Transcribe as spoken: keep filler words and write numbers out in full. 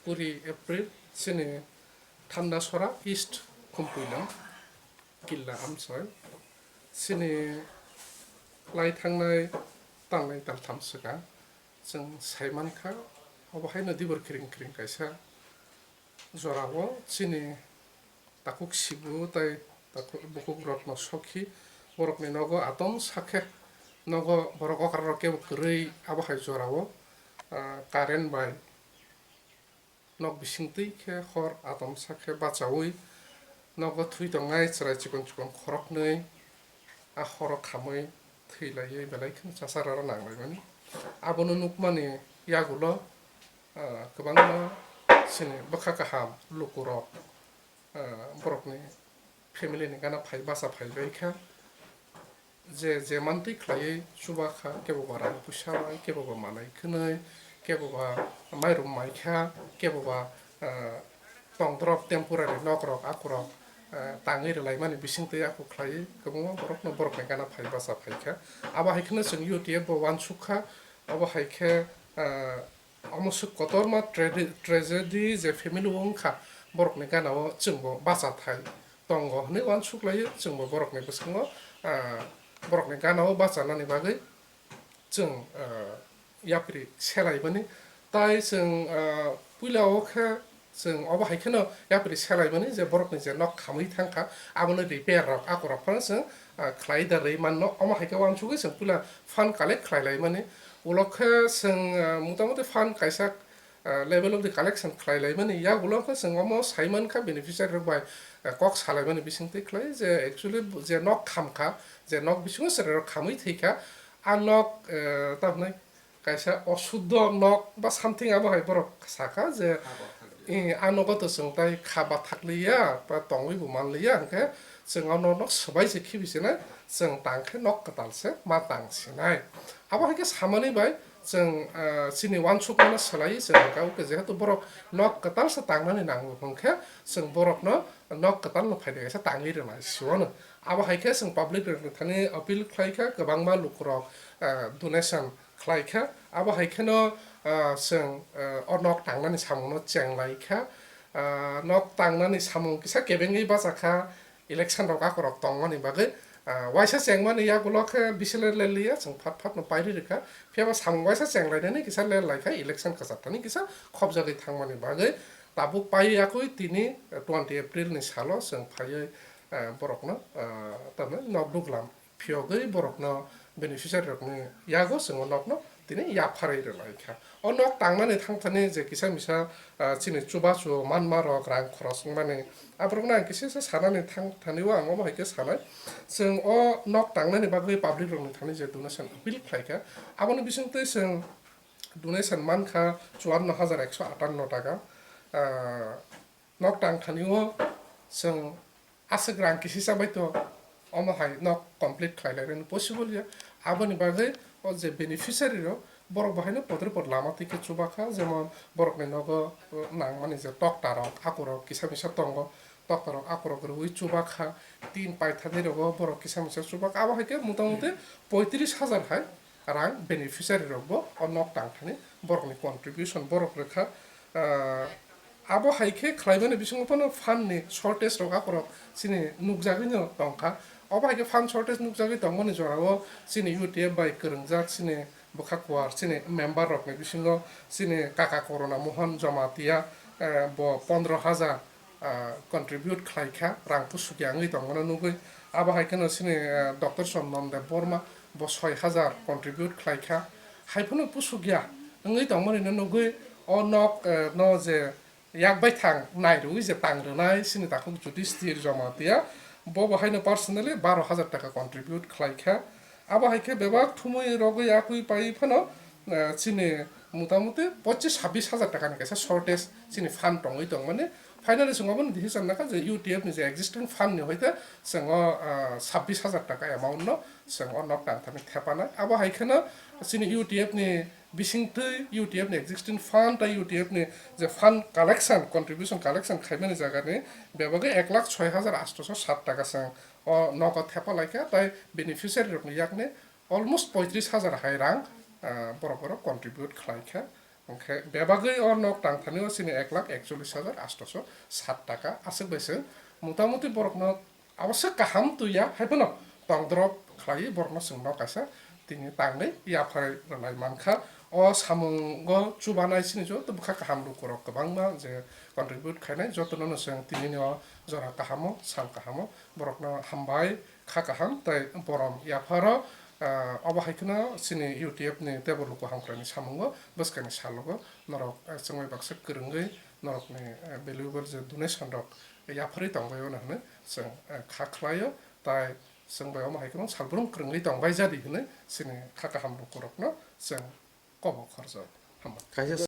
Kuri April, chini Thandasora East Khumpuilang Killa Amchoi. Chini lai thangnai talnai taltham swkang chwng sai mankha, obo haino dibor khiring khiring kaisa jorao chini takhuk sibu tei takhuk bukhuk rokno sokhi borokni nogo atom sakhe nogo borok okra rok kebo kwrwi abo hai jorao, ah, current bai nok bising twi khe hor atom sakhe bachaui nogo thwi tongnai chwrai chikon chikon khoroknwi a horo khamwi thwi laiwi belai kheno chasarara nang laimani. Abono nukmani yagulo, ah, kwbangma chini bwkha kaham lukurok, ah, borokni family ni gana phai bacha phai bai kha. Je, je mantwi khlaiwi chuba kha, kebo ba rang puisa bai, kebo ba manai khwnwi, kebo ba mairum mai kha, kebo ba, ah, tongdorok temporary nok rok, akurok, ah, tangwi rwlaimani bising twi aku khlaiwi kwbangma borokno borokni gana phai bacha phai kha. Abo hai kheno chwng U T F bo uansuk kha, abo hai khe, ah, omo swk kotorma tragedy, tragedy je family o wng kha, borokni gana o chwng bo bacha thai tongo hwnwi uansuk laio, chwng bo borokni bwskango, ah, borokni gana o bachanani bagwi chwng, ah, yapri selaimani. Tai chwng, ah, puila o khe chwng obo hai kheno yapri selaimani je borokni je nok khamwi thang kha, abono repair rok, akorok phano chwng, ah, khlai da rwi manno. Omo hai khe uansugwi chwng puila fund collect khlai laimani. Ulo khe chwng, ah, motamuti fund kaisa, ah, level of the collection khlai laimani. Yak ulo khe chwng omo sai man kha beneficiary rok bai, ah, kok salaimani bising twi khlai je actually je nok kham kha, je nok bisingo chwrai rok khamwi thwi kha, a nok, eh, tamo hwnwi kaisa osuddho nok ba something abo hai borok sakha je, eh, a nogo to chwng tai kha bathak liya ba tongwi bo man liya, hwnkhe chwng o nokno swbai se khibi sinai, chwng tang khe nok kwtal se ma tang sinai. Abo hai khe samani bai chwng, eh, chini uansukmano swlaiwi chwng hwnkha, hwnkhe jehetu borok nok kwtal se tangnani nango, hwnkhe chwng borokno nok kwtal no phaidi kaisa tangwi rwnai sio no. Abo hai khe chwng public rokni thani appeal khlai kha, kwbangma lukurok, eh, donation khlai kha. Abo hai kheno, ah, chwng, ah, o nok tangnani samungno cheng lai kha. Ah, nok tangnani samung kisa kebengwi bacha kha, election rok akorok tongmani bagwi. Ah, waisa chengmani yagulo khe bisi ler ler liya, chwng phat phat no pairi rwkha. Phiya ba samung waisa cheng lainani kisa ler lai kha, election kwchar thani kisa khopjagwi thangmani bagwi. Tabuk pai yakwi tini, eh, twenty April ni salo chwng phaiwi, eh, borokno, ah, tamni nok duglam phiyogwi borokno beneficiary rokni yago chwng o nokno tini yapharwi rwlai kha. O nok tangnani thangthani je kisa misa, ah, chini chubachu manma rok rang khoros wngmani aborokno ang kisa kisa sanani thangthani o ang omo hai khe sanai. Chwng o nok tangnani bagwi public rokni thani je donation appeal khlai kha, aboni bisingtwi chwng donation man kha chuanno hajar ekso atanno taka. Ah, nok tangthani o chwng aswk rang kisisa bai to omo hai nok complete khlai lai rwni possible ya. Aboni bagwi o je beneficiary rok borok bo haino podre pod lama twi khe chuba kha, jemon borokni nogo, uh, nangmani je tokta rok, akurok kisa misa tongo, tokta rok akurok rwui chuba kha, tin paithani rogo borok kisa misa chuba kha, abo hai khe motamuti poitris hajar hai rang beneficiary rok bo o nok tangthani borokni contribution borok rwkha. Ah, abo hai khe khlaimani bisingo phano fund ni shortage rok akorok chini nukjagwino tongkha. Obo hai khe fund shortage nukjagwi tongmani jorao chini U T F bai kwrwngjak chini bwkha kuwar chini member rokni bisingo chini kaka Corona Mohan Jamatia, eh, bo pondro hajar ah, contribute khlai kha, rang pusukya wngwi tongmano nugwi. Abo hai kheno chini, ah, Doctor Chandan Debbarma bo soi hajar contribute khlai kha. Hai phano pusukya wngwi tongmani no nugwi o nok, eh, no je yak bai thang nai rwui je tang rwnai chini takhuk Judisthir Jamatia, bo bo haino personally baro hajar taka contribute khlai kha. Abo hai khe bebak thumui rogwi akwi pai phano, eh, chini motamuti pochis sabbish hajar taka ni kaisa shortage chini fund tongwi tongmani. Finally, chwng obono decision nakha je U T F ni je existing fund ni hoite chwng o, ah, sabbish hajar taka amount no chwng o nok tangthani thepanai. Abo hai kheno chini U T F ni bisingtwi U T F ni existing fund tei U T F ni je fund collection, contribution collection khaimani jaga ni bebagwi ek lakh soi hajar asto sho sat taka chwng o nogo thepa lai kha, tei beneficiary rokni yakni almost poitris hajar hai rang, ah, borok borok contribute khlai kha. Hwnkhe bebagwi o nok tangthani o chini ek lakh ekchollish hajar atosho sat taka aswk bai se motamuti borokno abo se kaham twi ya, hai phano tongdorop khlaiwi borokno chwng nok kaisa tini tangwi yapharwi rwnai mankha. O samungo chubanai chini joto bwkha kaham lukurok kwbangma je contribute khainai jotono no chwng tinini o jora kahamo sal kahamo borokno hambai kha kaham tei borom yapharo, ah, obo hai kheno chini U T F ni teibo luku hamkraini samungo bwskangni salogo norok, ah, chwngbai baksa kwrwngwi norokni, ah, valuable je donation rok yapharwi tongbaio hwnwi chwng, ah, kha khlaio. Tai chwngbai omo hai kheno salbrum kwrwngwi tongbai jadi hwnwi chini kha kaham lukurokno chwng kobo khorjak. Hambai. Kaisa